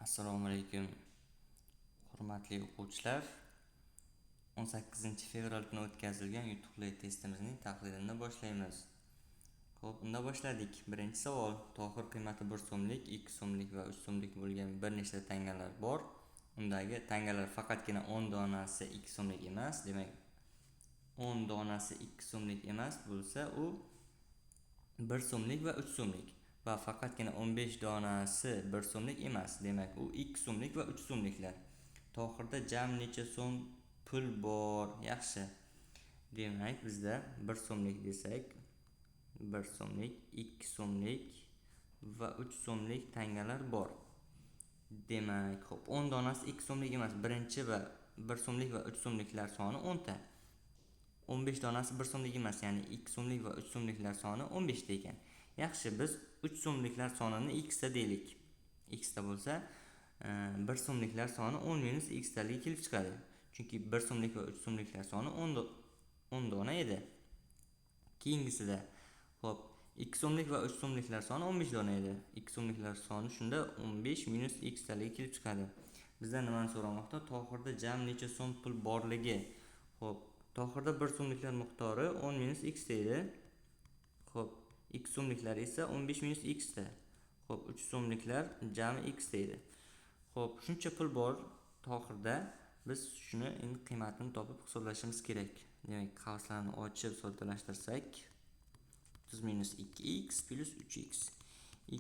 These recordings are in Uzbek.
Assalomu alaykum, hurmatli o'quvchilar. 18-fevral kuni o'tkazilgan yutuqli testimizning tahlilini boshlaymiz. Xo'p, unda boshladik. Birinchi savol. Tohir qiymati 1 so'mlik, 2 so'mlik va 3 so'mlik bo'lgan bir nechta tangalar bor. Undagi tangalar faqatgina 10 donasi 2 so'mlik emas. Demak, 10 donasi 2 so'mlik emas bo'lsa, u 1 so'mlik va 3 so'mlik. Va faqatgina 15 donasi 1 so'mlik emas. Demak, u 2 so'mlik va 3 so'mliklar. Tohirda jami necha so'm pul bor? Yaxshi. Demak, bizda 1 so'mlik desak, 1 so'mlik, 2 so'mlik va 3 so'mlik tangalar bor. Demak, xo'p, 10 donasi 2 so'mlik emas. Birinchi va 1 so'mlik va 3 so'mliklar soni 10 ta. 15 donasi 1 so'mlik emas, ya'ni 2 so'mlik va 3 so'mliklar soni 15 ta ekan. Yaxshi, biz 3 so'mliklar sonini x ta deylik. X ta bo'lsa, 1 so'mliklar soni 10 minus x taligi kelib chiqadi. Chunki 1 so'mlik va 3 so'mliklar soni 10 dona edi. Keyingisida, xo'p, 2 so'mlik va 3 so'mliklar soni 15 dona edi. 2 so'mliklar soni shunda 15 minus x taligi kelib chiqadi. Bizdan nimani so'ramoqda? Tohirda jami necha so'm pul borligi. Xo'p, Tohirda 1 so'mliklar miqdori 10 minus x ta edi. Xo'p, 2 so'mliklar esa 15 minus x ta. Xo'p, 3 so'mliklar jami x ta edi. Xo'p, shuncha pul bor Tohirda. Biz shuni endi qiymatini topib hisoblashimiz kerak. Demak, qavslarni ochib soddalashtirsak, 30 minus 2x plus 3x.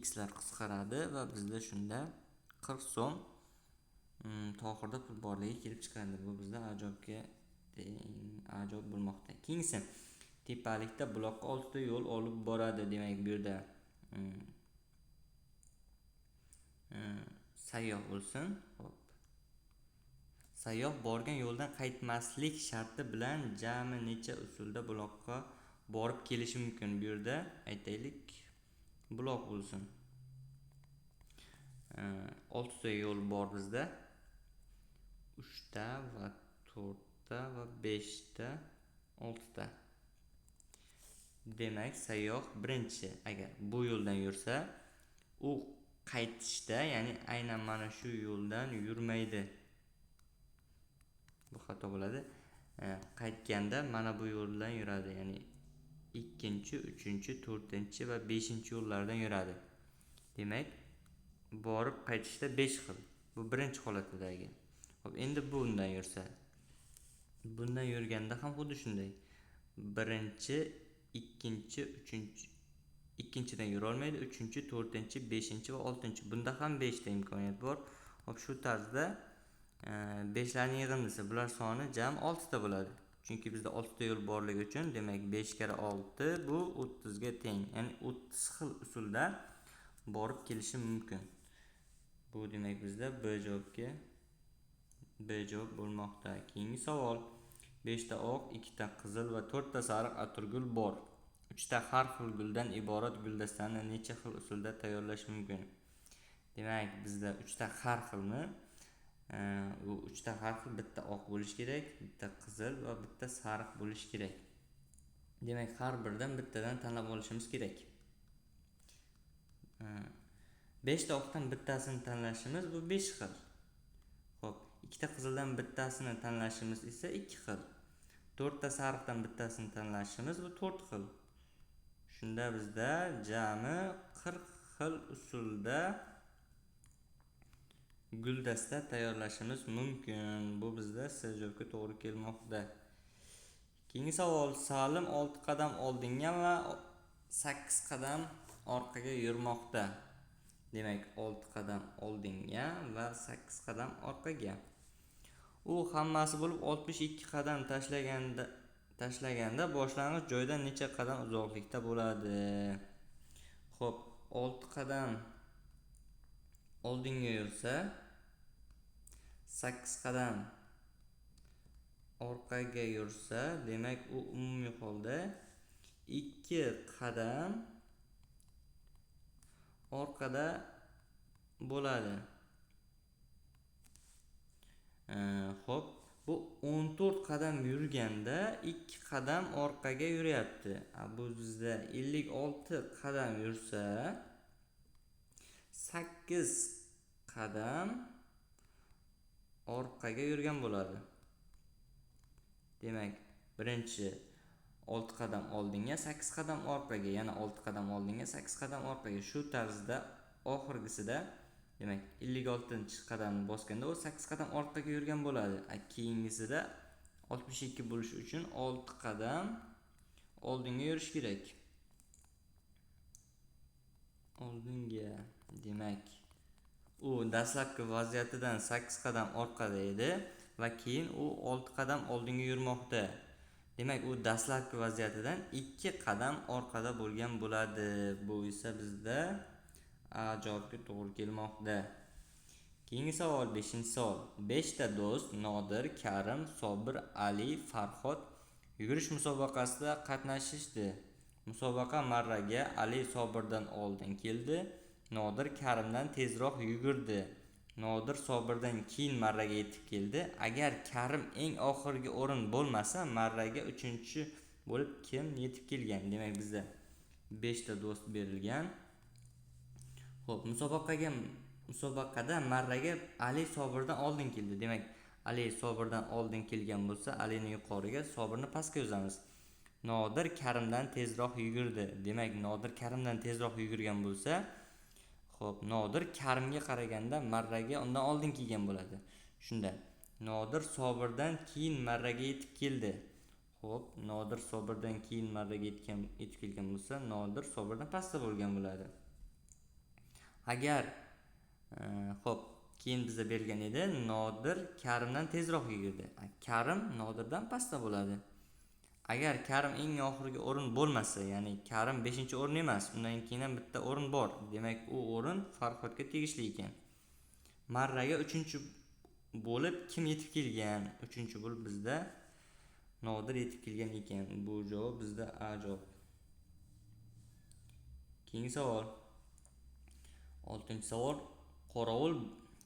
X lar qisqaradi va bizda shunda 40 so'm Tohirda pul borligi kelib chiqadi. Bu bizda A javobga teng A javob bo'lmoqda. Keyingisi, tepalikda buloqqa 6 ta yo'l olib boradi. Demak, bu yerda sayyoh bo'lsin. Xo'p. Sayyoh borgan yo'ldan qaytmaslik sharti bilan jami necha usulda buloqqa borib kelishi mumkin? Bu yerda aytaylik, buloq bo'lsin. 6 ta yo'l bor bizda. 3 ta va 4 ta va 5 ta, 6 ta. Demak, sayyoh birinchi agar bu yo'ldan yursa, u qaytishda, ya'ni aynan mana shu yo'ldan yurmaydi. Bu xato bo'ladi. Qaytganda mana bu yo'ldan yuradi, ya'ni 2-chi, 3-chi, 4-chi va 5-chi yo'llardan yuradi. Demak, borib qaytishda 5 xil. Bu birinchi holatidagi. Xo'p, endi bundan yursa, bundan yurganda ham xuddi shunday. Birinchi, ikkinchi, uchinchi, ikkinchidan yura olmaydi, 3-chi, 4-chi, 5-chi va 6-chi. Bunda ham 5 ta imkoniyat bor. Xo'p, shu tarzda 5larning yig'indisi, bular soni jami 6 ta bo'ladi. Chunki bizda 6 ta yo'l borligi uchun, demak 5 karra 6 bu 30 ga teng. Ya'ni 30 xil usulda borib kelishi mumkin. Bu demak bizda B javob bo'lmoqda. Keyingi savol. 5 ta oq, 2 ta qizil va 4 ta sariq atirgul bor. 3 ta har xil guldan iborat guldastani necha xil usulda tayyorlash mumkin? Demak, bizda 3 ta har xilni, u 3 ta har xil, bitta oq bo'lishi kerak, bitta qizil va bitta sariq bo'lishi kerak. Demak, har biridan bittadan tanlab olishimiz kerak. 5 ta oqdan bittasini tanlashimiz bu 5 xil. Xo'p, 2 ta qizildan bittasini tanlashimiz esa 2 xil. 4 ta sariqdan bittasini tanlashimiz bu 4 xil. Shunda bizda jami 40 xil usulda guldasta tayyorlashimiz mumkin. Bu bizda S javobga to'g'ri kelmoqda. Keyingi savol. Salim 6 qadam oldinga va 8 qadam orqaga yurmoqda. Demak, 6 qadam oldinga va 8 qadam orqaga. U hammasi bo'lib 62 qadam tashlaganda boshlang'ich joydan necha qadam uzoqlikda bo'ladi? Xo'p, 6 qadam oldinga yursa, 8 qadam orqaga yursa, demak u umumiy holda 2 qadam orqada bo'ladi. Xo'p, bu 14 qadam yurganda 2 qadam orqaga yuryapti. Bu bizda 56 qadam yursa, 8 qadam orqaga yurgan bo'ladi. Demak, birinchi 6 qadam oldinga, 8 qadam orqaga, yana 6 qadam oldinga, 8 qadam orqaga. Shu tarzda oxirgisida, demak, 56-qadamni bosganda u 8 qadam orqaga yurgan bo'ladi. Keyingisida 62 bo'lishi uchun 6 qadam oldinga yurish kerak. Oldinga, demak, u dastlabki vaziyatidan 8 qadam orqada edi va keyin u 6 qadam oldinga yurmoqda. Demak, u dastlabki vaziyatidan 2 qadam orqada bo'lgan bo'ladi. Bu esa bizda A javobga to'g'ri kelmoqda. Keyingi savol, 5-savol. 5 ta do'st Nodir, Karim, Sobir, Ali, Farhod yugurish musobaqasida qatnashishdi. Musobaqa marraga Ali Sobirdan oldin keldi. Nodir Karimdan tezroq yugurdi. Nodir Sobirdan keyin marraga yetib keldi. Agar Karim eng oxirgi o'rin bo'lmasa, marraga 3-chi bo'lib kim yetib kelgan? Demak, bizda 5 ta do'st berilgan. Xo'p, musobaqada marraga Ali Sobirdan oldin keldi. Demak, Ali Sobirdan oldin kelgan bo'lsa, Alini yuqoriga, Sobirni pastga yozamiz. Nodir Karimdan tezroq yugurdi. Demak, Nodir Karimdan tezroq yugurgan bo'lsa, xo'p, Nodir Karimga qaraganda marraga undan oldin kelgan bo'ladi. Shunda Nodir Sobirdan keyin marraga yetib keldi. Xo'p, Nodir Sobirdan keyin marraga yetib kelgan bo'lsa, Nodir Sobirdan pastda bo'lgan bo'ladi. Agar xo'p, keyin bizga berilgan edi, Nodir Karimdan tezroq yugurdi. Karim Nodirdan pastda bo'ladi. Agar Karim eng oxirgi o'rin bo'lmasa, ya'ni Karim 5-o'rin emas, undan keyin ham bitta o'rin bor. Demak, u o'rin Farhodga tegishli ekan. Marraga 3-chi bo'lib kim yetib kelgan? 3-chi bo'lib bizda Nodir yetib kelgan ekan. Bu javob bizda A javob. Keyingi savol. 6-savol. Qorovul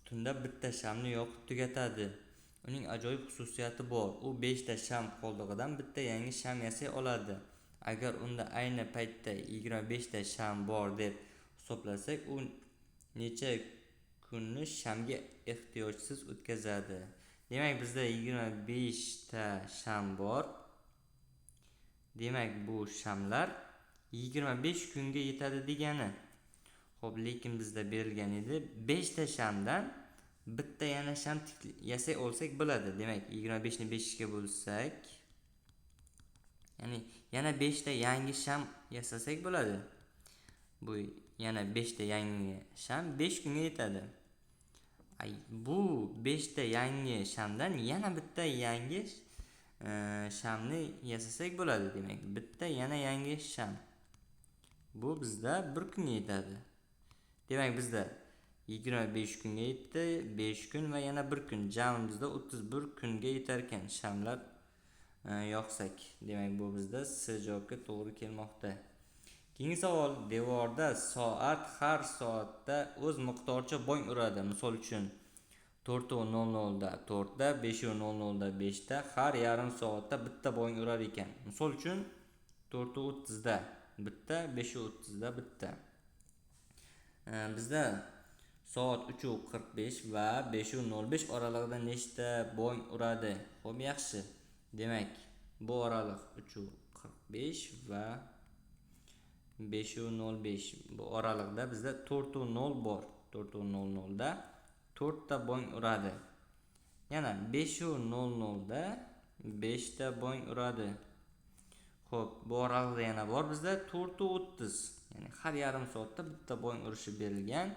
tunda bitta shamni yoqib tugatadi. Uning ajoyib xususiyati bor. U 5 ta sham qoldig'idan bitta yangi sham yasay oladi. Agar unda ayni paytda 25 ta sham bor deb hisoblasak, u necha kunni shamga ehtiyojsiz o'tkazadi? Demak, bizda 25 ta sham bor. Demak, bu shamlar 25 kunga yetadi degani. Xo'p, lekin bizda berilgan edi 5 ta shamdan bitta yana sham yasay olsak bo'ladi. Demak, 25 ni 5 ga bo'lsak, ya'ni yana 5 ta yangi sham yasasak bo'ladi. Bu yana 5 ta yangi sham 5 kunga yetadi. Bu 5 ta yangi shamdan yana bitta yangi shamni yasasak bo'ladi. Demak, bitta yana yangi sham. Bu bizda 1 kunga yetadi. Demak, bizda 25 kunga yetdi, 5 kun va yana 1 kun. Jami bizda 31 kunga yetar ekan shamlar yoqsak. Demak, bu bizda C javobga to'g'ri kelmoqda. Keyingi savol. Devorda soat har soatda o'z miqdoricha bong uradi. Misol uchun 4:00 da 4 da, 5:00 da 5 da har yarim soatda bitta bong urar ekan. Misol uchun 4:30 da bitta, 5:30 da bitta. Bizda soat 3:45 va 5:05 oralig'ida nechta bong uradi? Xo'p, yaxshi. Demak, bu oraliq 3:45 va 5:05. Bu oraliqda bizda 4:0 bor. 4:00 da 4 ta bong uradi. Yana 5:00 da 5 ta bong uradi. Xo'p, bu oraliqda yana bor bizda 4:30. Ya'ni har yarim soatda bitta bong urishi berilgan.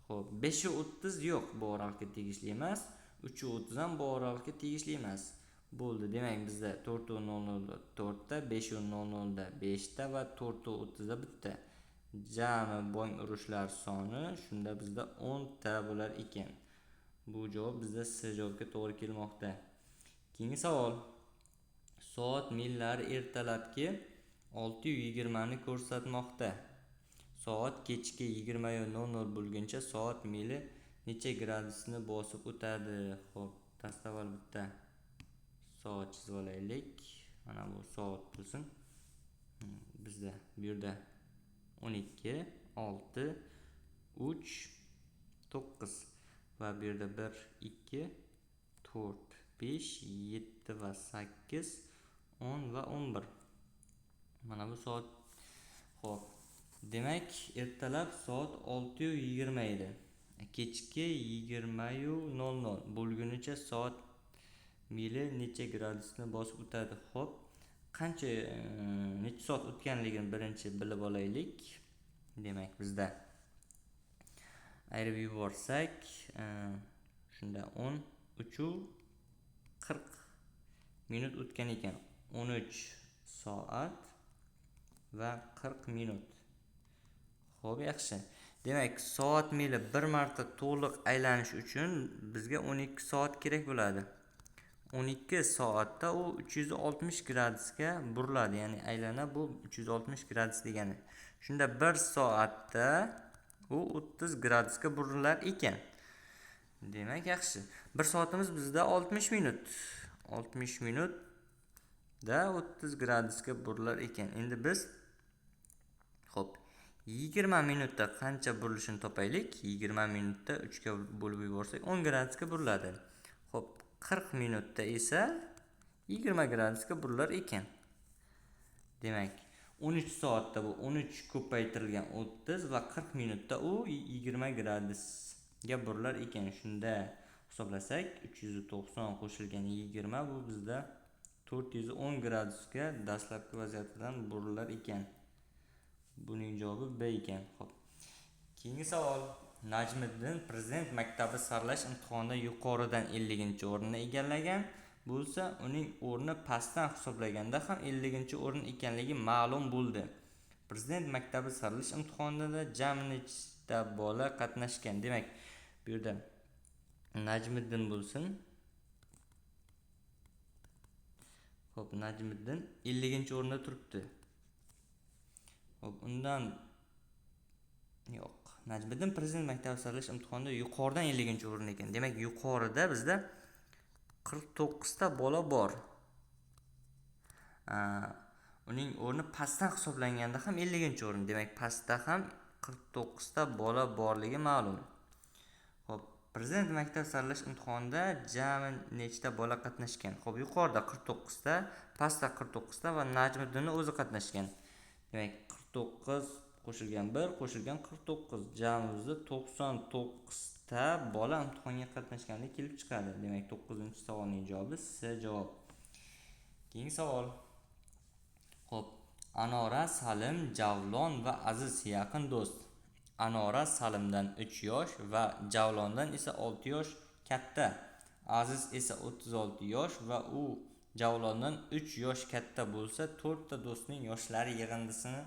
Xo'p, 5:30 yo'q, bu oraliqqa tegishli emas. 3:30 ham bu oraliqqa tegishli emas. Bo'ldi. Demak, bizda 4:00 da 4 ta, 5:00 da 5 ta va 4:30 da bitta. Jami bong urishlar soni shunda bizda 10 ta bo'lar ekan. Bu javob bizda C javobga to'g'ri kelmoqda. Keyingi savol. Soat millari ertalabki 6:20 ni ko'rsatmoqda. Soat kechki 20:00 bo'lguncha soat mili necha gradusni bosib o'tadi? Xo'p, dastavval bitta soat chizib olaylik. Mana bu soat bo'lsin. Bizda bu yerda 12, 6, 3, 9. Va bu yerda 1, 2, 4, 5, 7 va 8, 10 va 11. Mana bu soat. Xo'p, demak, ertalab soat 6:20 edi. Kechki 20:00 bo'lgunicha soat mili necha gradusni bosib o'tadi? Xo'p, qancha necha soat o'tganligini birinchi bilib olaylik. Demak, bizda ayirib yuborsak, shunda 13:40 minut o'tgan ekan. 13 soat va 40 minut. Xo'p, yaxshi. Demak, soat mili bir marta to'liq aylanish uchun bizga 12 soat kerak bo'ladi. 12 soatda u 360 gradusga buriladi, ya'ni aylana bu 360 gradus degani. Shunda 1 soatda u 30 gradusga burilar ekan. Demak, yaxshi. 1 soatimiz bizda 60 minut. 60 minutda 30 gradusga burilar ekan. Endi biz xo'p, 20 minutda qancha burilishini topaylik. 20 minutda 3 ga bo'lib yuborsak 10 gradusga buriladi. Xo'p, 40 minutda esa 20 gradusga burilar ekan. Demak, 13 soatda bu 13 ko'paytirilgan 30 va 40 minutda u 20 gradusga burilar ekan. Shunda hisoblasak 390 qo'shilgan 20 bu bizda 410 gradusga dastlabki vaziyatidan burilar ekan. Buning javobi B ekan. Xo'p. Keyingi savol. Najmiddin prezident maktabi saralash imtihonida yuqoridan 50-o'rinni egallagan bo'lsa, uning o'rni pastdan hisoblaganda ham 50-o'rin ekanligi ma'lum bo'ldi. Prezident maktabi saralash imtihonida jami nechta bola qatnashgan? Demak, bu yerda Najmiddin bo'lsin. Xo'p, Najmiddin 50-o'rinda turibdi. Xo'p, undan yo'q. Najmiddin prezident maktabi saralash imtihonida yuqoridan 50-o'rin ekan. Demak, yuqorida bizda 49 ta bola bor. Uning o'rni pastdan hisoblanganda ham 50-o'rin. Demak, pastda ham 49 ta bola borligi ma'lum. Xo'p, prezident maktab saralash imtihonida jami nechta bola qatnashgan? Xo'p, yuqorida 49 ta, pastda 49 ta va Najmiddinning o'zi qatnashgan. Demak, 49 qo'shilgan 1 qo'shilgan 49 jamimizda 99 ta bola imtihonga qatnashganda kelib chiqadi. Demak, 9-savolning javobi C javob. Keyingi savol. Xo'p, Anora, Salim, Javlon va Aziz yaqin do'st. Anora Salimdan 3 yosh va Javlondan esa 6 yosh katta. Aziz esa 36 yosh va u Javlondan 3 yosh katta bo'lsa, 4 ta do'stning yoshlari yig'indisini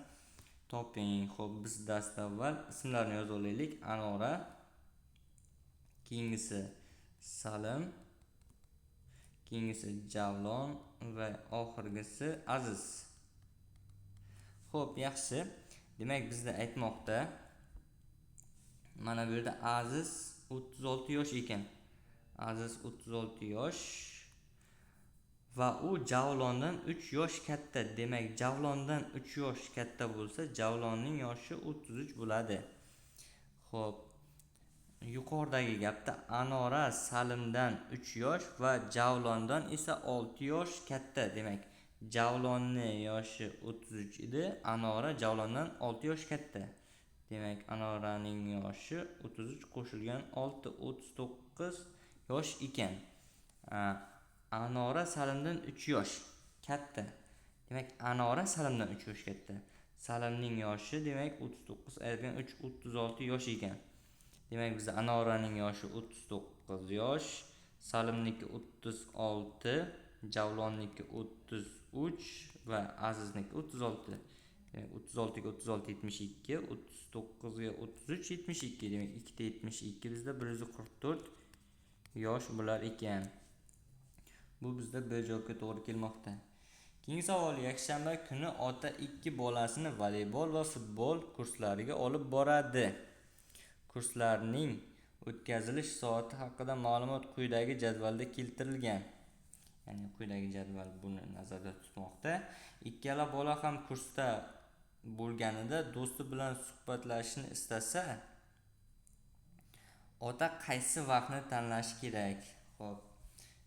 toping. Xo'p, biz dastavval ismlarni yozib olaylik. Anora, keyingisi Salim, keyingisi Javlon va oxirgisi Aziz. Xo'p, yaxshi. Demak, bizda aytmoqda, mana bu yerda Aziz 36 yosh ekan. Aziz 36 yosh va u Javlondan 3 yosh katta. Demak, Javlondan 3 yosh katta bo'lsa, Javlonning yoshi 33 bo'ladi. Xo'p, yuqoridagi gapda Anora Salimdan 3 yosh va Javlondan esa 6 yosh katta. Demak, Javlonning yoshi 33 edi, Anora Javlondan 6 yosh katta. Demak, Anoraning yoshi 33 qo'shilgan 6 39 yosh ekan. Anora Salimdan 3 yosh katta. Demak, Anora Salimdan 3 yosh katta. Salimning yoshi demak 39 ayrilgan 3 36 yosh ekan. Demak, bizda Anoraning yoshi 39 yosh, Salimniki 36, Javlonniki 33 va Azizniki 36. Demak, 36 ga 36 72, 39 ga 33 72. Demak, 2 ta 72 bizda 144 yosh bo'lar ekan. Bu bizda B javobga to'g'ri kelmoqda. Keyingi savol. Yakshanba kuni ota 2 bolasini voleybol va futbol kurslariga olib boradi. Kurslarning o'tkazilish soati haqida ma'lumot quyidagi jadvalda keltirilgan. Ya'ni quyidagi jadval buni nazarda tutmoqda. Ikkala bola ham kursda bo'lganida do'sti bilan suhbatlashishni istasa, Ota qaysi vaqtni tanlashi kerak? Xo'p,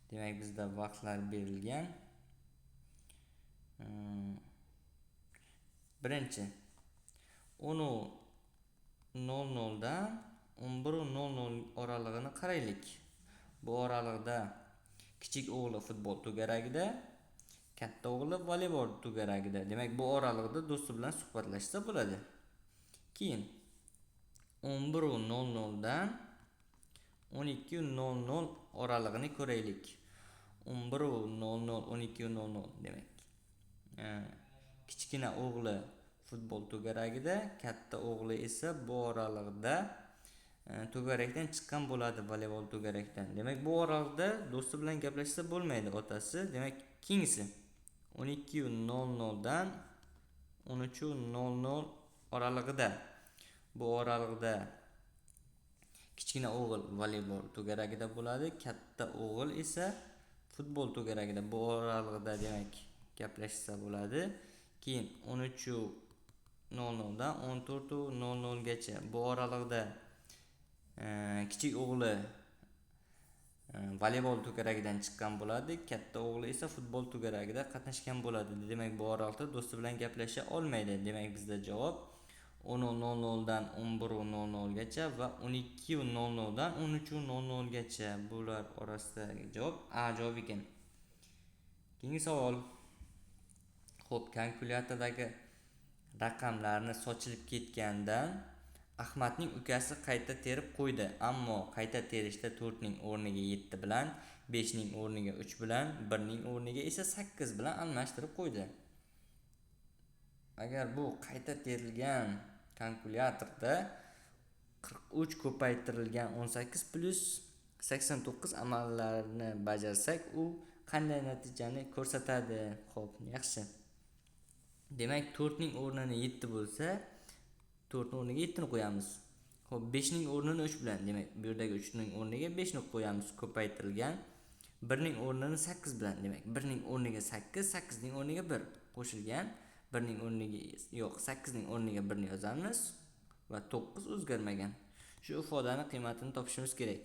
demak bizda vaqtlar berilgan. Birinchi 10:00 dan 11:00 oralig'ini qaraylik. Bu oralig'da kichik o'g'li futbol to'garagida, katta o'g'li voleybol to'garagida. Demak, bu oralig'da do'sti bilan suhbatlashsa bo'ladi. Keyin 11:00 dan 12:00 oralig'ini ko'raylik. 11:00 12:00, demak, kichkina o'g'li futbol to'garagida, katta o'g'li esa bu oralig'da to'garakdan chiqqan bo'ladi, voleybol to'garakdan. Demak, bu oraliqda do'sti bilan gaplashsa bo'lmaydi otasi. Demak, keyingisi 12:00 dan 13:00 oralig'ida. Bu oralig'da kichkina o'g'il voleybol to'garagida bo'ladi, katta o'g'il esa futbol to'garagida. Bu oralig'da demak gaplashsa bo'ladi. Keyin 13:00 dan 14:00 gacha. Bu oralig'da kichik o'g'li voleybol to'garagidan chiqqan bo'ladi, katta o'g'li esa futbol to'garagida qatnashgan bo'ladi. Demak, bu oraliqda do'sti bilan gaplasha olmaydi. Demak, bizda javob 10:00 dan 11:00 gacha va 12:00 dan 13:00 gacha. Bular orasidagi javob A javob ekan. Keyingi savol. Xo'p, kalkulyatordagi raqamlarni sochilib ketgandan Ahmadning ukasi qayta terib qo'ydi, ammo qayta terishda 4 ning o'rniga 7 bilan, 5 ning o'rniga 3 bilan, 1 ning o'rniga esa 8 bilan almashtirib qo'ydi. Agar bu qayta terilgan kalkulyatorda 43 ko'paytirilgan 18 plyus 89 amallarini bajarsak, u qanday natijani ko'rsatadi? Xo'p, yaxshi. Demak, 4 ning o'rnini 7 bo'lsa, 4 ning o'rniga 7 ni qo'yamiz. Xo'p, 5 ning o'rnini 3 bilan, demak, bu yerdagi 3 ning o'rniga 5 ni qo'yamiz, ko'paytirilgan 1 ning o'rnini 8 bilan, demak, 1 ning o'rniga 8, 8 ning o'rniga 1 qo'shilgan 1 ning o'rniga yo'q, 8 ning o'rniga 1 ni yozamiz va 9 o'zgarmagan. Shu ifodani qiymatini topishimiz kerak.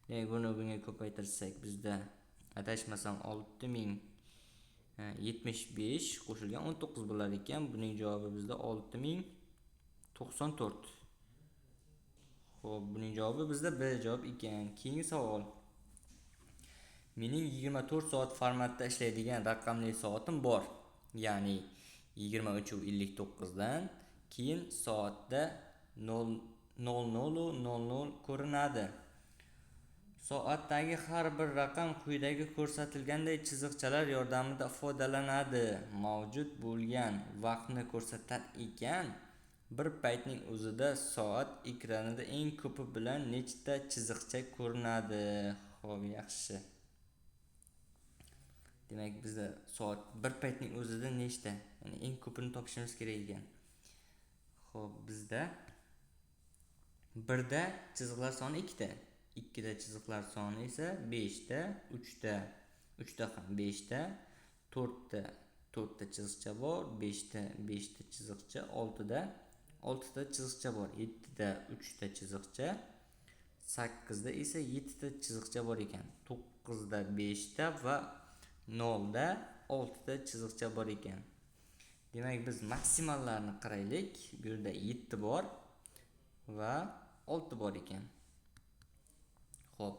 Demak, buni bunga ko'paytirsak, bizda adashmasam 6075 qo'shilgan 19 bo'lar ekan. Buning javobi bizda 6094. Xo'p, buning javobi bizda B javob ekan. Keyingi savol. Mening 24 soat formatda ishlaydigan raqamli soatim bor. Ya'ni 23:59 dan keyin soatda 00:00 ko'rinadi. Soatdagi har bir raqam quyidagi ko'rsatilganday chiziqchalar yordamida ifodalanadi. Mavjud bo'lgan vaqtni ko'rsatar ekan, bir paytning o'zida soat ekranida eng ko'pi bilan nechta chiziqcha ko'rinadi? Xo'p, yaxshi. Demak, bizda soat bir paytning o'zida nechta, ya'ni eng ko'pini topishimiz kerak ekan. Xo'p, bizda birda chiziqlar soni 2 ta, 2da chiziqlar soni esa 5 ta, 3 ta, 3 ta ham 5 ta, 4 ta 4 ta chiziqcha bor, 5 ta 5 ta chiziqcha, 6 da 6 ta chiziqcha bor, 7 da 3 ta chiziqcha, 8 da esa 7 ta chiziqcha bor ekan. 9 da 5 ta va 0 da 6 ta chiziqcha bor ekan. Demak, biz maksimallarni qaraylik. Bu yerda 7 bor va 6 bor ekan. Xo'p.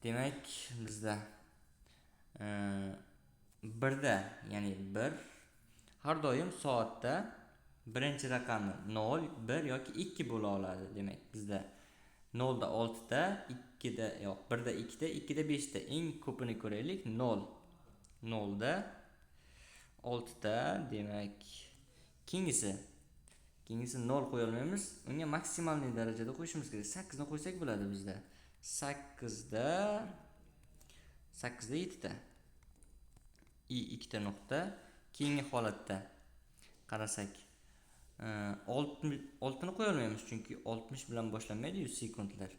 Demak, bizda birda, ya'ni 1 har doim soatda birinchi raqami 0, 1 yoki 2 bo'la oladi. Demak, bizda 0 da 6 ta, 2 da yo'q, 1 da 2 ta, 2 da 5 ta. Eng ko'pini ko'raylik. 0. 0 da 6 ta, demak, keyingisi 0 qo'ya olmaymiz. Unga maksimalniy darajada qo'yishimiz kerak. 8 ni qo'ysak bo'ladi bizda. 8 da 8 da 7 ta. I 2 ta nuqta. Keyingi holatda qarasak, 6 ni qo'ya olmaymiz, chunki 60 bilan boshlanmaydi 100 sekundlar.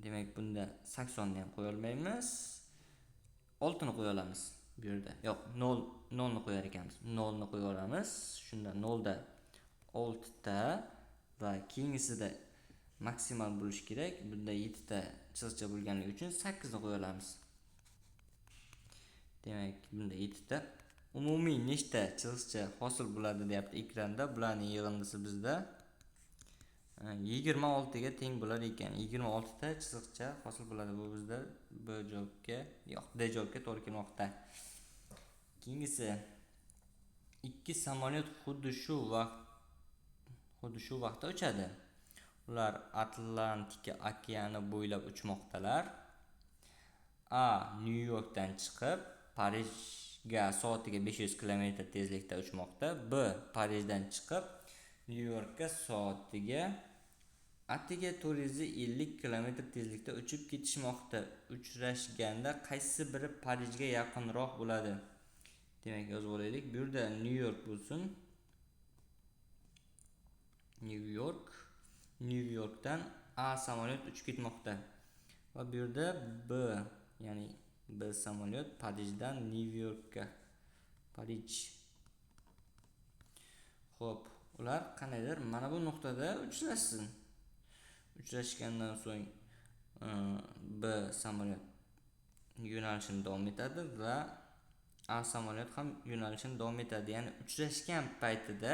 Demak, bunda 80 ni ham qo'ya olmaymiz. 6 ni qo'ya olamiz bu yerda. Yo'q, 0 0 ni qo'yar ekanmiz. 0 ni qo'ya olamiz. Shunda 0 da 6 ta va keyingisida Maksimal bo'lishi kerak. Bunda 7 ta chiziqcha bo'lganligi uchun 8 ni qo'ya olamiz. Demak, bunda 7 ta. Umumiy nechta chiziqcha hosil bo'ladi deyapti ekranda. Bularning yig'indisi bizda 26 ga teng bo'lar ekan. 26 ta chiziqcha hosil bo'ladi. Bu bizda B javobga, yo'q, D javobga to'g'ri kelmoqda. Keyingisi, ikki samolyot xuddi shu vaqtda uchadi. Ular Atlantika okeani bo'ylab uchmoqdalar. A Nyu-Yorkdan chiqib Parijga soatiga 500 km tezlikda uchmoqda. B Parijdan chiqib Nyu-Yorkka soatiga 450 km tezlikda uchib ketishmoqda. Uchrashganda qaysi biri Parijga yaqinroq bo'ladi? Demak, yozib olaylik. Bu yerda Nyu-York bo'lsin. Nyu-York. Nyu-Yorkdan A samolyot uchib ketmoqda. Va bu yerda B, ya'ni B samolyot Parijdan Nyu-Yorkka. Parij. Xo'p, ular qandaydir mana bu nuqtada uchrashsin. Uchrashgandan so'ng B samolyot yo'nalishini davom etadi va A samolyot ham yo'nalishini davom etadi. Ya'ni uchrashgan paytida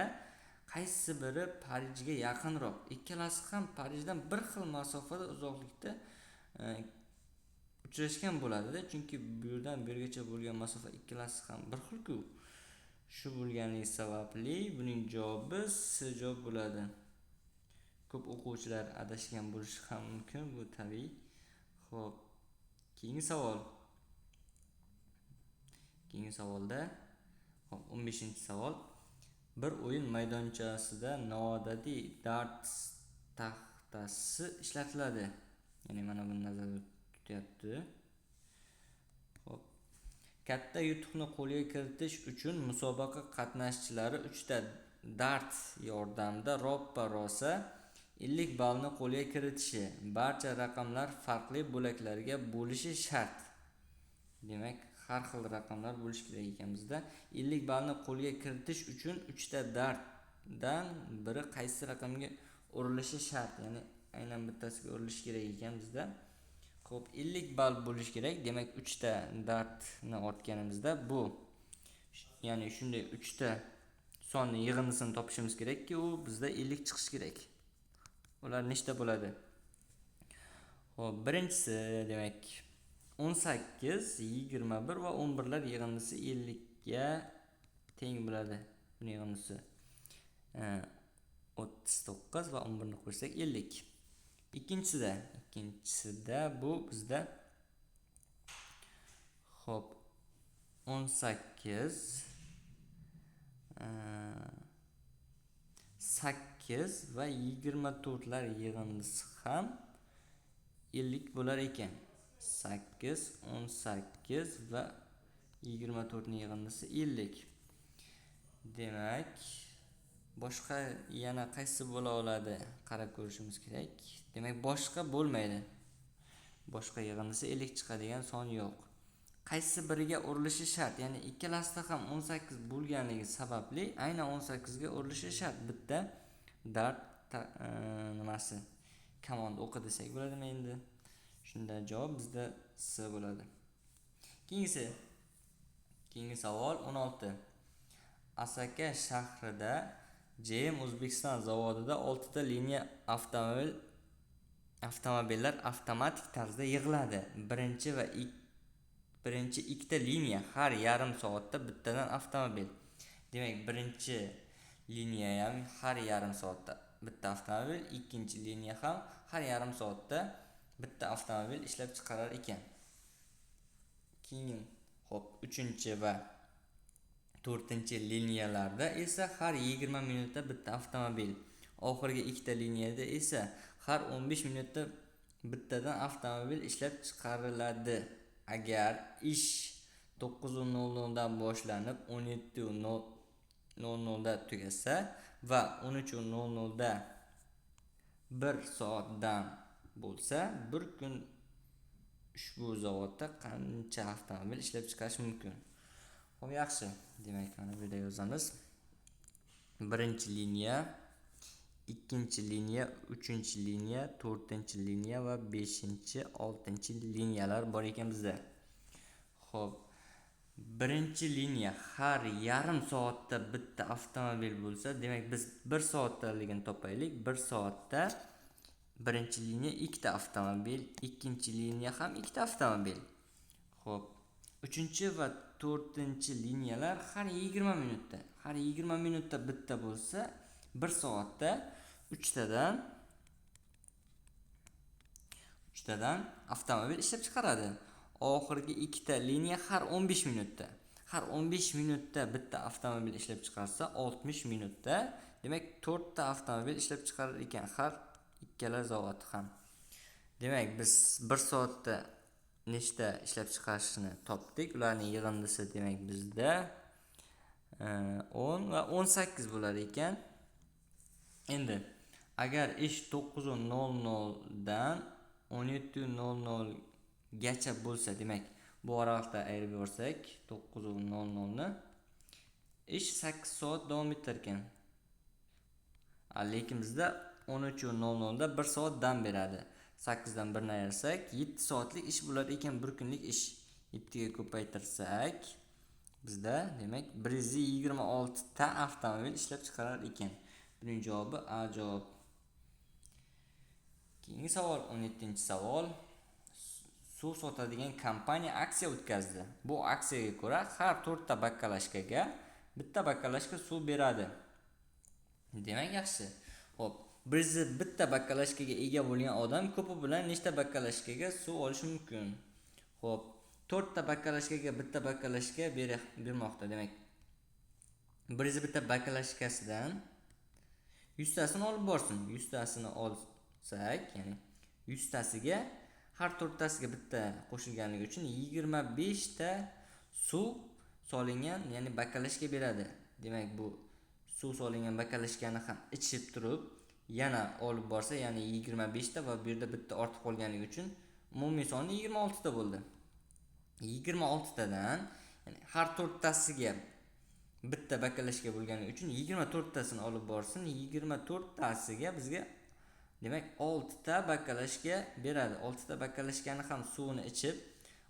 qaysi biri Parijga yaqinroq? Ikkalasi ham Parijdan bir xil masofada uzoqlikda uchrashgan bo'ladida, chunki bu yerdan bu yergacha bo'lgan masofa ikkalasi ham bir xil-ku. Shu bo'lganligi sababli buning javobi C javob bo'ladi. Ko'p o'quvchilar adashgan bo'lishi ham mumkin, bu tabiiy. Xo'p, keyingi savol. Keyingi savolda, xo'p, 15-savol. Bir o'yin maydonchasida noodatiy darts taxtasi ishlatiladi. Ya'ni mana buni nazarda tutyapti. Xo'p. Katta yutuqni qo'lga kiritish uchun musobaqa qatnashchilari 3 ta dart yordamida roppa-rosa 50 ballni qo'lga kiritishi, barcha raqamlar farqli bo'laklarga bo'lishi shart. Demak, har xil raqamlar bo'lishi kerak ekan bizda. 50 ballni qo'lga kiritish uchun 3 ta dartdan biri qaysi raqamga urilishi shart, ya'ni aynan bittasiga urilishi kerak ekan bizda. Xo'p, 50 ball bo'lishi kerak. Demak, 3 ta dartni ortganimizda bu, ya'ni shunday 3 ta sonni yig'indisini topishimiz kerakki, u bizda 50 chiqishi kerak. Ular nechta bo'ladi? Xo'p, birinchisi, demak, 18, 21 va 11 lar yig'indisi 50 ga teng bo'ladi. Buning yig'indisi 39 va 11 ni qo'shsak 50. Ikkinchisida bu bizda, xo'p, 18, 8 va 24 lar yig'indisi ham 50 bo'lar ekan. 8, 18 va 24 ning yig'indisi 50. Demak, boshqa yana qaysi bo'la oladi? Qarab ko'rishimiz kerak. Demak, boshqa bo'lmaydi. Boshqa yig'indisi 50 chiqadigan son yo'q. Qaysi biriga urilishi shart? Ya'ni ikkalasida ham 18 bo'lganligi sababli aynan 18 ga urilishi shart. Bitta dart nimasi? Kamon o'qi desak bo'ladimi endi? Shunda javob bizda C bo'ladi. Keyingisi. Keyingi savol 16. Asaka shahrida GM O'zbekiston zavodida 6 ta liniya avtomobillar avtomatik tarzda yig'iladi. Birinchi ikkita liniya har yarim soatda bittadan avtomobil. Demak, birinchi liniya ham har yarim soatda bitta avtomobil, ikkinchi liniya ham har yarim soatda bitta avtomobil ishlab chiqarar ekan. Keyin, xo'p, 3-chi va 4-chi liniyalarda esa har 20 minutda bitta avtomobil. Oxirgi ikkita liniyada esa har 15 minutda bittadan avtomobil ishlab chiqariladi. Agar ish 9:00 dan boshlanib 17:00 da tugasa va 13:00 da 1 soat dam bo'lsa, bir kun ushbu zavodda qancha avtomobil ishlab chiqarish mumkin? Xo'p, yaxshi. Demak, mana bu yerda yozamiz. Birinchi liniya, Ikkinchi liniya, uchinchi liniya, to'rtinchi liniya va beshinchi, oltinchi liniyalar bor ekan bizda. Xo'p, birinchi liniya har yarim soatda bitta avtomobil bo'lsa, demak biz 1 soatdaligini topaylik. 1 soatda birinchi liniya ikkita avtomobil, ikkinchi liniya ham ikkita avtomobil. Xo'p, uchinchi va to'rtinchi liniyalar har 20 minutda, har 20 minutda bitta bo'lsa, 1 soatda uchtadan avtomobil ishlab chiqaradi. Oxirgi ikkita liniya har 15 minutda, har 15 minutda bitta avtomobil ishlab chiqarsa, 60 minutda demak 4 ta avtomobil ishlab chiqarar ekan har ikkala soat ham. Demak, biz 1 soatda nechta ishlab chiqarishni topdik. Ularning yig'indisi demak bizda 10 va 18 bo'lar ekan. Endi agar ish 9:00 dan 17:00 gacha bo'lsa, demak bu oraliqda ayirib yuborsak 9:00 ni, ish 8 soat davom etar ekan. Lekin bizda 13:00 da 1 soat dam beradi. 8 dan 1 ni ayirsak 7 soatlik ish bo'lar ekan, bir kunlik ish. 7 ga ko'paytirsak bizda demak 126 ta avtomobil ishlab chiqarar ekan. Buning javobi A javob. Keyingi savol 17-savol. Suv sotadigan kompaniya aksiya o'tkazdi. Bu aksiyaga ko'ra har 4 ta bakalashkaga bitta bakalashka suv beradi. Demak, yaxshi. Xo'p, 101 ta bakalashkaga ega bo'lgan odam ko'pi bilan nechta bakalashkaga suv olishi mumkin? Xo'p, 4 ta bakalashkaga bitta bakalashka bermoqda. Demak, 101 ta bakalashkasidan 100 tasini olib borsin. 100 tasini olsak, ya'ni 100 tasiga har 4 tasiga bitta qo'shilganligi uchun 25 ta suv solingan, ya'ni bakalashka beradi. Demak, bu suv solingan bakalashkani ham ichib turib yana olib borsa, ya'ni 25 ta va bu yerda bitta ortib qolganligi uchun umumiy soni 26 ta bo'ldi. 26 tadan, ya'ni har 4 tasiga bitta bakalashka bo'lgani uchun 24 tasini olib borsin. 24 tasiga bizga demak 6 ta bakalashka beradi. 6 ta bakalashkani ham suvini ichib,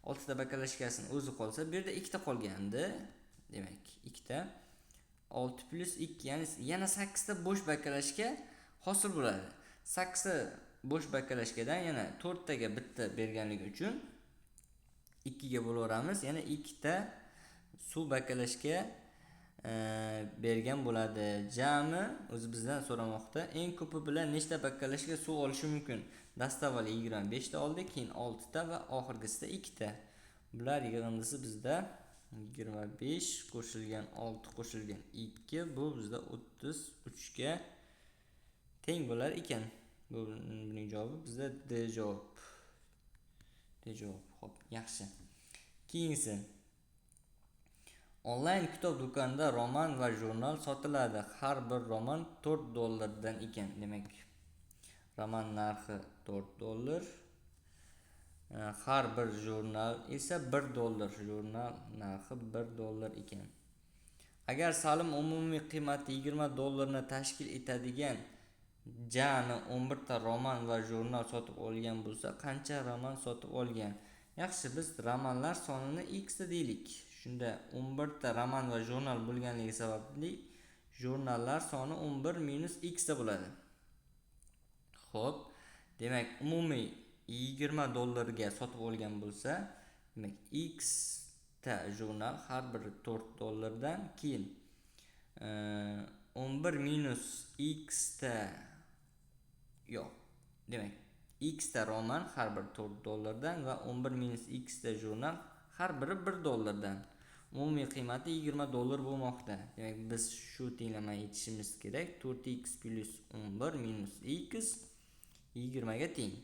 6 ta bakalashkasini o'zi qolsa, bu yerda 2 ta qolgandi. Demak, 2 ta 6 plus 2, ya'ni yana 8 ta bo'sh bakalashka hosil bo'ladi. 8 ta bo'sh bakalashkadan yana 4 taga bitta berganligi uchun 2 ga bo'laveramiz. Yana 2 ta suv bakalashka bergan bo'ladi. Jami o'zi bizdan so'ramoqda. Eng ko'pi bilan nechta bakalashka suv olishi mumkin? Dastavval 25 ta oldik, keyin 6 ta va oxirgisida 2 ta. Bular yig'indisi bizda 25 qo'shilgan 6 qo'shilgan 2, bu bizda 33 ga teng bo'lar ekan. Buning javobi bizda D javob. D javob. Xo'p, yaxshi. Keyingisi. Onlayn kitob do'konida roman va jurnal sotiladi. Har bir roman $4 ekan. Demak, roman narxi $4. Har bir jurnal esa $1. Jurnal narxi $1 ekan. Agar Salim umumiy qiymati $20 ni tashkil etadigan jami 11 ta roman va jurnal sotib olgan bo'lsa, qancha roman sotib olgan? Yaxshi, biz romanlar sonini x deylik. Shunda 11 ta roman va jurnal bo'lganligi sababli jurnallar soni 11 minus x bo'ladi. Xo'p, demak umumiy $20 ga sotib olgan bo'lsa, demak x ta jurnal har biri $4 keyin 11 minus x ta yo'q. Demak, x ta roman har biri $4 va 11 minus x ta jurnal har biri $1. Umumiy qiymati $20 bo'lmoqda. Demak, biz shu tenglamani yechishimiz kerak. 4x plus 11 minus x 20 ga teng.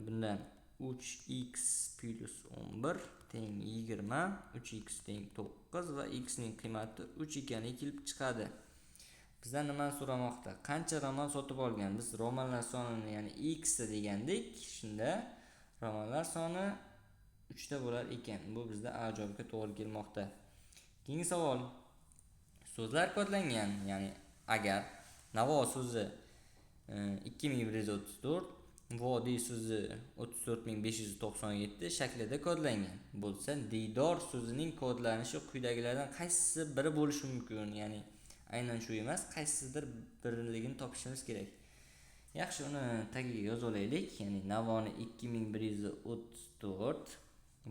Bundan 3x plus 11 teng 20, 3x teng 9 va x ning qiymati 3 ekanligi kelib chiqadi. Bizdan nimani so'ramoqda? Qancha roman sotib olgan? Biz romanlar sonini, ya'ni x degandik. Shunda romanlar soni 3 ta bo'lar ekan. Bu bizda A javobga to'g'ri kelmoqda. Keyingi savol. So'zlar kodlangan, ya'ni agar Navo so'zi 2134, vodiy so'zi 34597 shaklida kodlangan bo'lsa, diydor so'zining kodlanishi quyidagilardan qaysi biri bo'lishi mumkin? Ya'ni aynan shu emas, qaysidir birligini topishimiz kerak. Yaxshi, uni tagiga yozib olaylik. Ya'ni navoni 2134,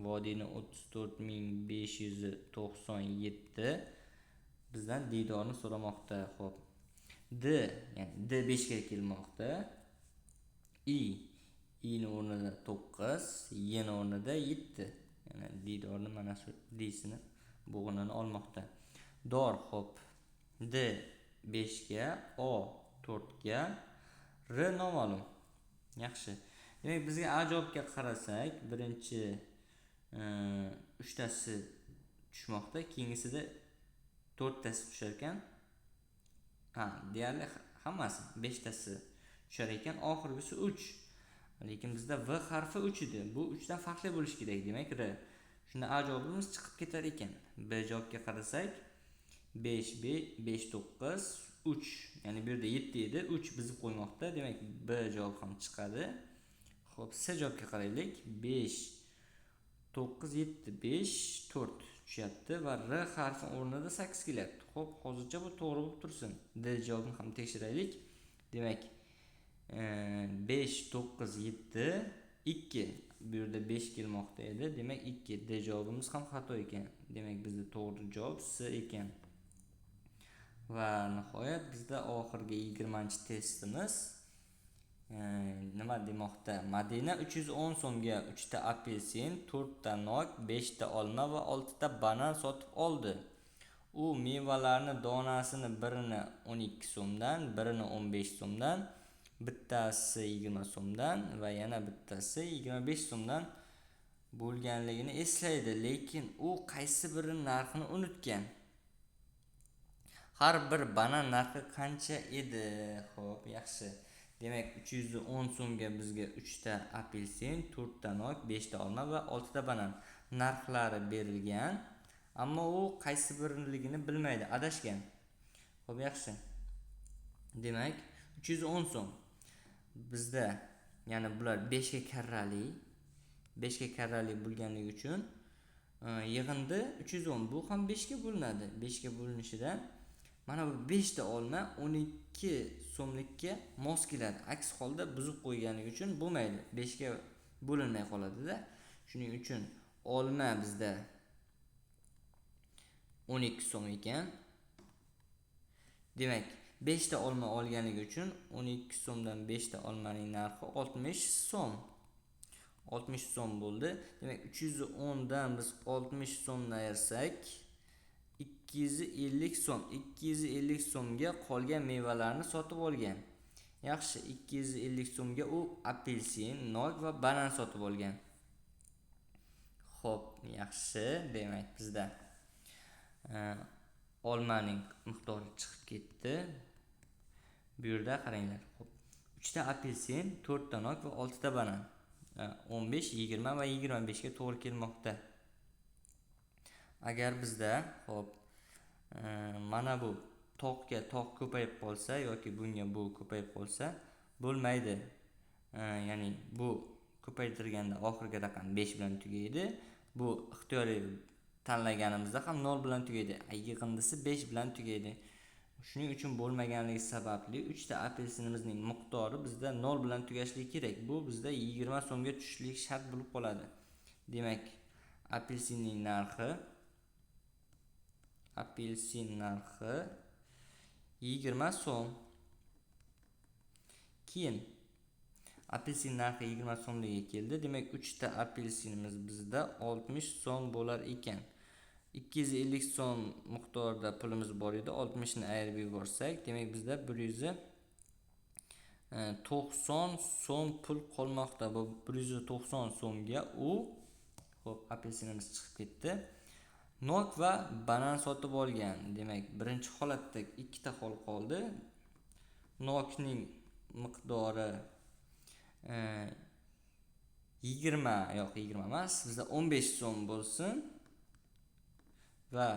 vodiyni 34597, bizdan diydorni so'ramoqda. Xo'p, D, ya'ni D 5 ga kelmoqda. I, I ni o'rnida 9, Y ni o'rnida 7. Ya'ni diydorni mana shu D-sini bo'g'inini olmoqda. Dor, xo'p, D 5 ga, O 4 ga, R noma'lum. Yaxshi. Demak, bizga A javobga qarasak, birinchi uchtasi tushmoqda, keyingisida to'rttasi tushar ekan. Ha, deyarli hammasi beshtasi tushar ekan, oxirgisi 3. Lekin bizda V harfi 3 edi. Bu 3 dan farqli bo'lishi kerak, demak R. Shunda A javobimiz chiqib ketar ekan. B javobga qarasak, 5 B 5 9 3, ya'ni bu yerda 7 edi, 3 buzib qo'ymoqda. Demak, B javob ham chiqadi. Xo'p, C javobga qaraylik. 5 9 7 5 4 tushyapti va R harfi o'rnida 8 kelyapti. Xo'p, hozircha bu to'g'ri bo'lib tursin. D javobini ham tekshiraylik. Demak, 5 9 7 2, bu yerda 5 kelmoqda edi. Demak, 2. D javobimiz ham xato ekan. Demak, bizda to'g'ri javob C ekan. Va nihoyat bizda oxirgi 20-testimiz nima demoqda? Madina 310 so'mga 3 ta apelsin, 4 ta nok, 5 ta olma va 6 ta banan sotib oldi. U mevalarni donasini birini 12 so'mdan, birini 15 so'mdan, bittasi 20 so'mdan va yana bittasi 25 so'mdan bo'lganligini eslaydi, lekin u qaysi birini narxini unutgan. Har bir banan narxi qancha edi? Xo'p, yaxshi. Demak, 310 so'mga bizga 3 ta apelsin, 4 ta nok, 5 ta olma va 6 ta banan narxlari berilgan. Ammo u qaysi birligini bilmaydi, adashgan. Xo'p, yaxshi. Demak, 310 so'm. Bizda, ya'ni bular 5 ga karrali, 5 ga karrali bo'lganligi uchun yig'indi 310, bu ham 5 ga bo'linadi. 5 ga bo'linishidan mana bu 5 ta olma 12 so'mlikka mos keladi. Aks holda buzib qo'yganligi uchun bo'lmaydi. 5 ga bo'linmay qoladida. Shuning uchun olma bizda 12 so'm ekan. Demak, 5 ta olma olganligi uchun 12 so'mdan 5 ta olmaning narxi 60 so'm. 60 so'm bo'ldi. Demak, 310 dan biz 60 so'mni ayirsak, 250 so'm. 250 so'mga qolgan mevalarni sotib olgan. Yaxshi, 250 so'mga u apelsin, nok va banan sotib olgan. Xo'p, yaxshi. Demak, bizda olmaning miqdori chiqib ketdi. Bu yerda qaranglar. Xo'p, 3 ta apelsin, 4 ta nok va 6 ta banan. 15, 20 va 25 ga to'g'ri kelmoqda. Agar bizda, xo'p, mana bu toqga toq ko'payib qolsa yoki bunga bu ko'payib qolsa bo'lmaydi. Ya'ni bu ko'paytirganda oxirgi raqam 5 bilan tugaydi. Bu ixtiyoriy tanlaganimizda ham 0 bilan tugaydi. Yig'indisi 5 bilan tugaydi. Shuning uchun bo'lmaganligi sababli 3 ta apelsinimizning miqdori bizda 0 bilan tugashligi kerak. Bu bizda 20 so'mga tushishligi shart bo'lib qoladi. Demak, apelsinning narxi, apelsin narxi 20 so'm. Keyin apelsin narxi 20 so'mligiga keldi. Demak, 3 ta apelsinimiz bizda 60 so'm bo'lar ekan. 250 so'm miqdorida pulimiz bor edi. 60 ni ayirib yuborsak, demak bizda 190 so'm pul qolmoqda. Bu 190 so'mga u, xo'p, apelsinimiz chiqib ketdi. Nok va banan sotib olgan. Demak, birinchi holatda ikkita hol qoldi. Nokning miqdori 20, yo'q, 20 emas, bizda 15 so'm bo'lsin va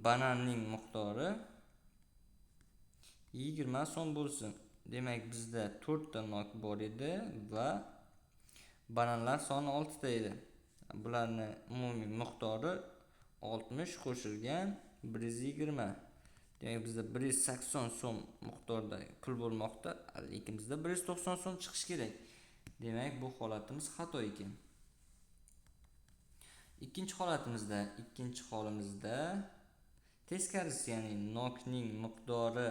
bananning miqdori 20 so'm bo'lsin. Demak, bizda 4 ta nok bor edi va bananlar soni 6 ta edi. Bularni umumiy miqdori 60 qo'shilgan 120. Demak, bizda 180 so'm miqdorda pul bo'lmoqda, lekin bizda 190 so'm chiqishi kerak. Demak, bu holatimiz xato ekan. Ikkinchi holimizda teskarisi, ya'ni nokning miqdori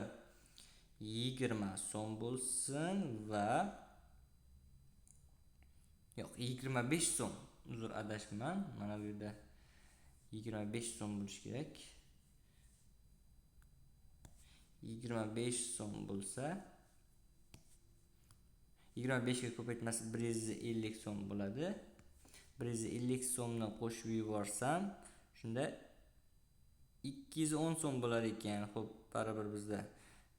20 so'm bo'lsin va yo'q, 25 so'm. Uzr, adashman. Mana bu yerda 25 so'm bo'lishi kerak. 25 so'm bo'lsa 25 ga ko'paytmasi 150 so'm bo'ladi. 150 so'mni qo'shib yuborsam, shunda 210 so'm bo'lar ekan. Xo'p, baribir bizda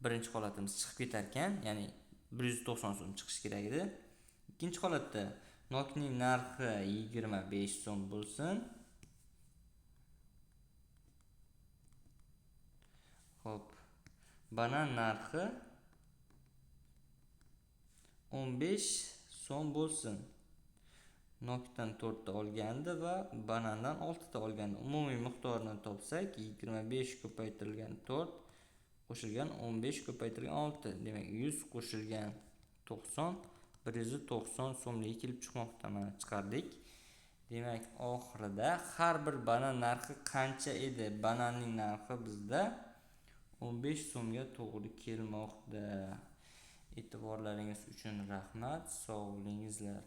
birinchi holatimiz chiqib ketar ekan, ya'ni 190 so'm chiqishi kerak edi. Ikkinchi holatda nokning narxi 25 so'm bo'lsin. Xo'p, banan narxi 15 so'm bo'lsin. Nokdan 4 ta olgandi va banandan 6 ta olgandi. Umumiy miqdorini topsak, 25 ko'paytirilgan 4 qo'shilgan 15 ko'paytirilgan 6. Demak, 100 qo'shilgan 90, 190 so'mligi kelib chiqmoqda. Mana chiqardik. Demak, oxirida har bir banan narxi qancha edi? Bananning narxi bizda 15 so'mga to'g'ri kelmoqda. E'tiborlaringiz uchun rahmat. Sog' bo'lingizlar.